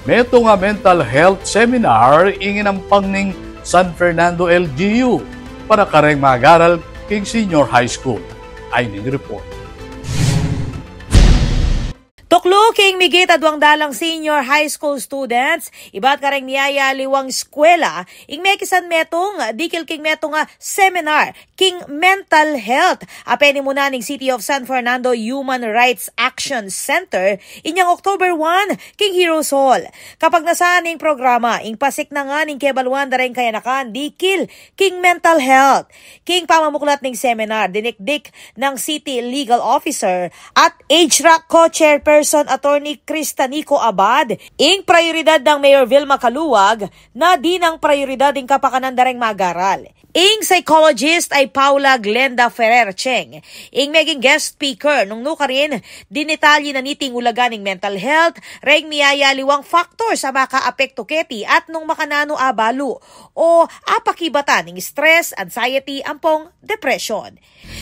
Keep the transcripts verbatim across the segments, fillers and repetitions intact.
Metung a mental health seminar ing inampang ning San Fernando L G U para kareng mag-aral king senior high school. Ayni ing report. Tuklu king migit a duang dalang senior high school students ibat kareng miyayaliwang eskwela ing mekisan metung dikil king metung a seminar king mental health a penimunan ning City of San Fernando Human Rights Action Center inyang October one king Heroes Hall. Kapagnasan ning programa, ing pasiknangan ning kebaluan da reng kayanakan dikil king mental health. King pamamuklat ning seminar, dinikdik nang City Legal Officer at H R A C co-chairperson Attorney Cristanico Abad, ing prayoridad nang Mayor Vilma Caluag na dinang prayoridad ing kapakanan da reng mag-aral. Ing psychologist ay Paula Glenda Ferrer Cheng ing meging guest speaker nung nukarin dinitalye na niting ulaga ning mental health reng miyayaliwang factors a makaapekto keti at nung makananu a balu o apakibatan ning stress, anxiety, ampong depression.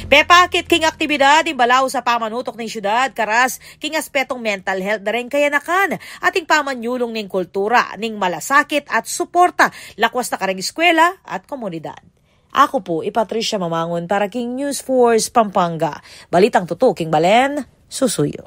Pepakit king aktibidad ing balaus a pamanutok ning syudad karas king aspetong mental health da reng kayanakan at ing pamanyulung ning kultura ning malasakit at suporta lakwas na kareng eskwela at komunidad. Aku pu i Patricia Mamangun para king News Force Pampanga. Balitang tutu king balen, susuyu.